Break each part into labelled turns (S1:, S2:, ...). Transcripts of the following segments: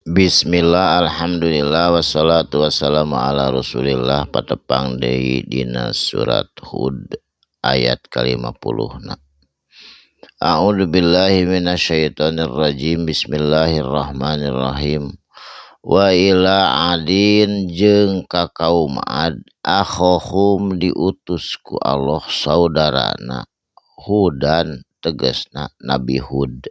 S1: Bismillah, alhamdulillah, wassalatu wassalamu ala rasulillah. Patepang deui dina surat Hud ayat ka-50 na. A'udzu billahi minasyaitonir rajim. Bismillahirrahmanirrahim. Wa ila adin jeung ka kaum Ad akhohum diutus ku Allah saudarana Hudan tegasna Nabi Hud.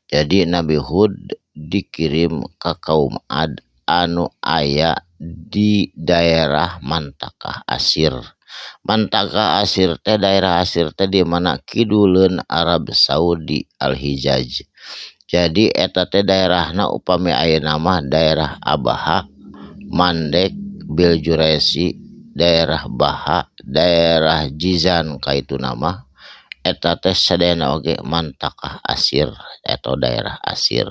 S1: Jadi Nabi Hud dikirim ka kaum Ad anu aya di daerah Mantakah Asir. Mantakah Asir teh daerah Asir teh di mana kiduleun Arab Saudi Al-Hijaz. Jadi eta teh daerahna upami ayeuna mah daerah Abaha, Mandek, Biljuresi, daerah Baha, daerah Jizan kaituna mah eta teh sadayana oge Mantakah Asir atau daerah Asir.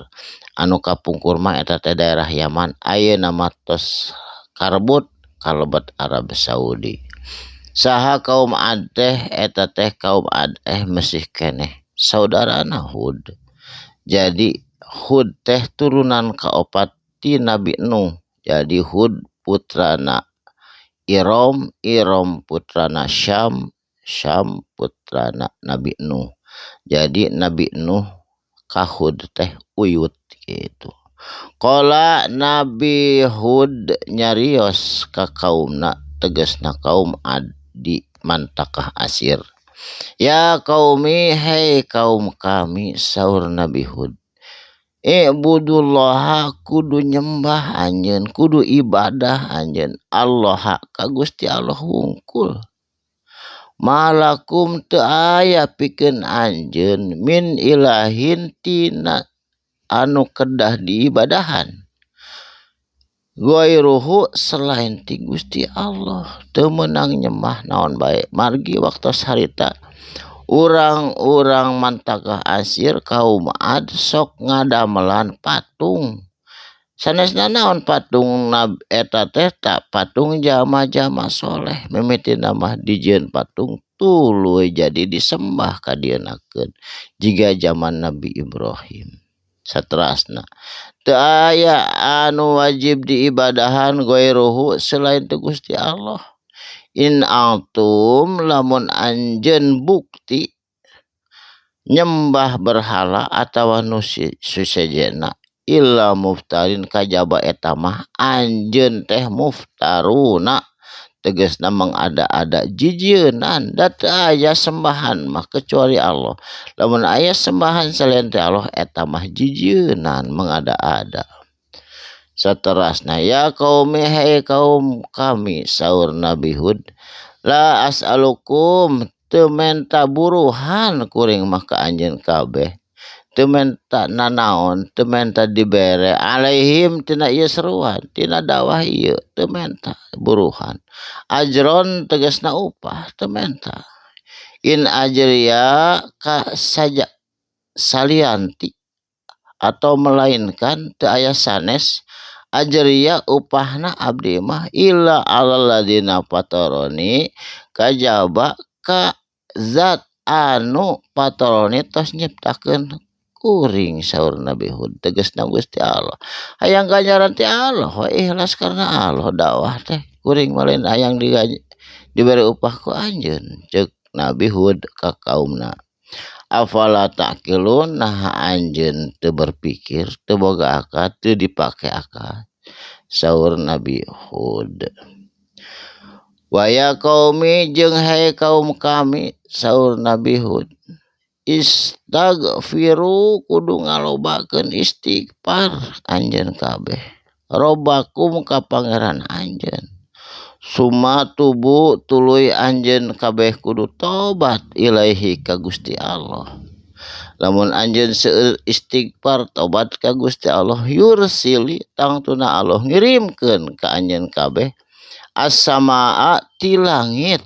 S1: Anu kapungkur mah eta teh daerah Yaman, ayeuna mah tos karbut kalebet Arab Saudi. Saha kaum Ad teh eta teh kaum Ad masih keneh saudarana Hud. Jadi Hud teh turunan kaopat ti Nabi Nuh. Jadi Hud putrana Irom, Irom putrana Syam, Syam putrana Nabi Nuh. Jadi Nabi Nuh ka Hud teh uyut gitu. Qala Nabi Hud nyarios ka kaumna tegasna kaum Ad di Mantakah Asir. Ya qaumi, hei kaum kami, saur Nabi Hud. Ibudullaha kudu nyembah anjeun, kudu ibadah anjeun Allah ka Gusti Allah wungkul. Malakum teu aya pikeun anjeun min ilahin tina anu kedah diibadahan. Ghairuhu selain ti Gusti Allah teu meunang nyembah naon bae. Margi waktos harita urang-urang Mantakah Asir kaum Ad sok ngadamelan patung. Sanesna naon patung eta teh tak patung jama-jama soleh mimitina mah dijieun patung tuluy jadi disembah kadieunakeun jiga zaman Nabi Ibrahim. Saterasna teu aya anu wajib diibadahan ghairuhu selain ti Gusti Allah. In antum lamun anjeun bukti nyembah berhala atawa nu susejena illa muftarin kajaba eta mah anjeun teh muftaruna tegasna mengada-ada jijieunan da teu aya sembahan mah kecuali Allah. Lamun aya sembahan selain ti Allah eta mah jijieunan mengada-ada. Saterasna ya qaumi hei kaum kami saur Nabi Hud la as'alukum teu menta buruhan kuring mah ka anjeun kabeh. Teu menta nanaon, teu menta dibere alaihim tina ieu seruan, tina dakwah ieu teu menta buruhan. Ajron tegasna upah teu menta. In ajriya ka saja salianti atau melainkan teu aya sanes ajriya upahna abdi mah illa alal ladina fataroni kajaba ka zat anu fataroni tos nyiptakeun kuring saur Nabi Hud tegasna Gusti Allah. Hayang ganjaran ti Allah we ikhlas karena Allah dakwah teh kuring mah lain hayang dibere upah ku anjeun ceuk Nabi Hud ka kaumna. Afala ta'qilun naha anjeun teu berpikir teu boga akal teu dipake akal saur Nabi Hud. Wa ya qaumi jeung hei kaum kami saur Nabi Hud istaghfiru kudu ngalobakeun istighfar anjeun kabeh robbakum ka pangeran anjeun summa tubu tuluy anjeun kabeh kudu tobat ilaihi ka Gusti Allah. Lamun anjeun seueur istighfar tobat ka Gusti Allah yursili tangtuna Allah ngirimkeun ka anjeun kabeh as-samaa ti langit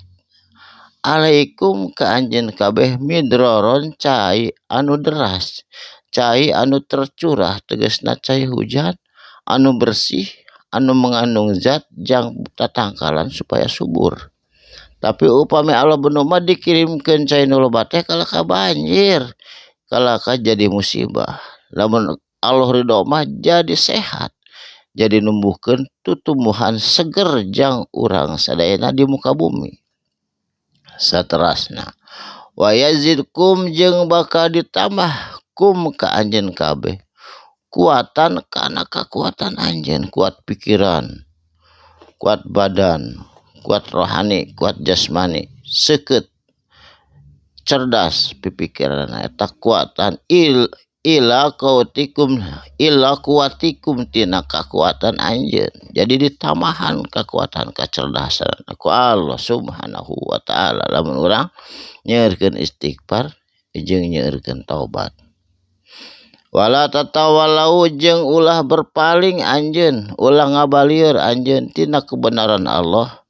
S1: alaikum ka anjeun kabeh midroron cai anu deras cai anu tercurah tegasna cai hujan anu bersih anu mengandung zat jang tatangkalan supaya subur. Tapi upami Allah bener mah dikirimkeun cai nu loba teh kalaka banjir kalaka jadi musibah. Lamun Allah ridho mah jadi sehat, jadi numbuhkeun tutumbuhan seger jang urang sadayana di muka bumi. Saterasna wa yazidkum jeung bakal ditambah kum ka anjeun kabeh kuatan kana kakuatan anjeun, kuat pikiran, kuat badan, kuat rohani, kuat jasmani, seukeut, cerdas pipikiran eta kuatan ila qautikum ila kuatikum tina kakuatan anjeun. Jadi ditambahan kakuatan kacerdasan ku Allah Subhanahu wa taala lamun urang nyeurkeun istighfar jeung nyeurkeun taubat. Wala tatawalau jeung ulah berpaling anjeun, ulah ngabalieur anjeun tina kebenaran Allah,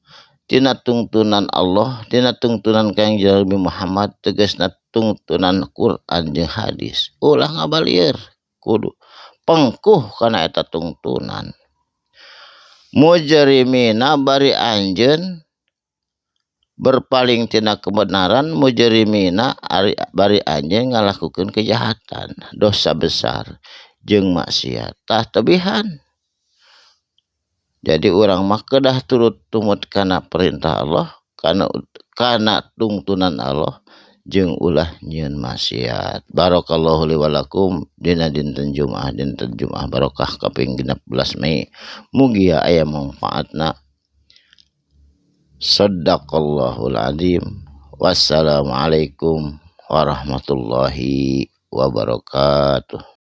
S1: tina tungtunan Allah, tina tungtunan Kangjeng Nabi Muhammad, tegasna tungtunan Quran jeung hadis. Ulah ngabalieur, kudu pengkuh kana eta tungtunan. Mujrimina bari anjeun berpaling tina kebenaran, mujrimina bari anjeun ngalakukeun kejahatan, dosa besar jeung maksiat. Tah tebihan. Jadi urang mah kedah turut tumut kana perintah Allah, kana tungtunan Allah jeung ulah nyieun maksiat. Barakallahu li wa lakum dina dinten Jumaah, dinten Jumaah barokah kaping 16 Mei. Mugia aya manfaatna. Sadaqallahul azim. Wassalamualaikum warahmatullahi wabarakatuh.